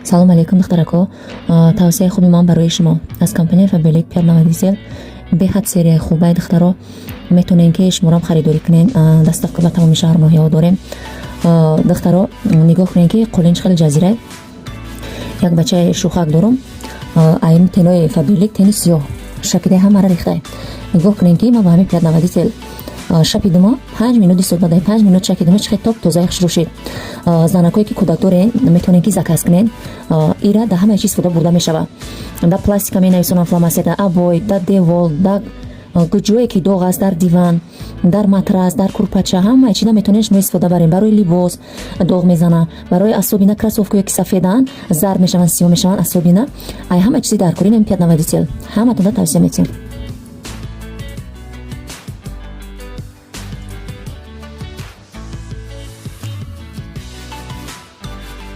Салом алейкум, духтарако. Тавсияи хуби ман барои шумо аз компанияи Фаберлик пятновыводитель беҳад серияи хубай, духтаро. Метавонем, ки шуморам харидорӣ кунем. Доставка ба тамоми шаҳр, ноҳияҳо дорем. Духтаро, нигоҳ кунем, ки қолинч хеле ҷазирай. Як бачаи шӯхак дорум. Айн тенои Фаберлик, тени сиёҳ шапидаи, ҳамара рехтай. Нигоҳ кунем, ки ман ба ҳамин пятновыводитель шапидумо, 5 минут истод, баъдаи 5 минут шакидумо, чихе топ тозаи хушрӯ шид. Занакое ки кӯдак дорен, метавонем, ки заказ кунен. Ира да ҳамаи чиз истифода бурда мешавад. Да пластика менависонам, фломастер, да обои, да девол, да ҷое ки доғ аст, дар диван, дар матрас, дар курпача, ҳамаи чиза метавонед шумо истифода барем. Барои либос доғ мезана, барои особенно кроссовкое ки сафеданд, зард мешаванд, сиёҳ мешаванд, особенно ай ҳама чизи дар кори пятновыводитель ҳаматонда тавсия метиҳем.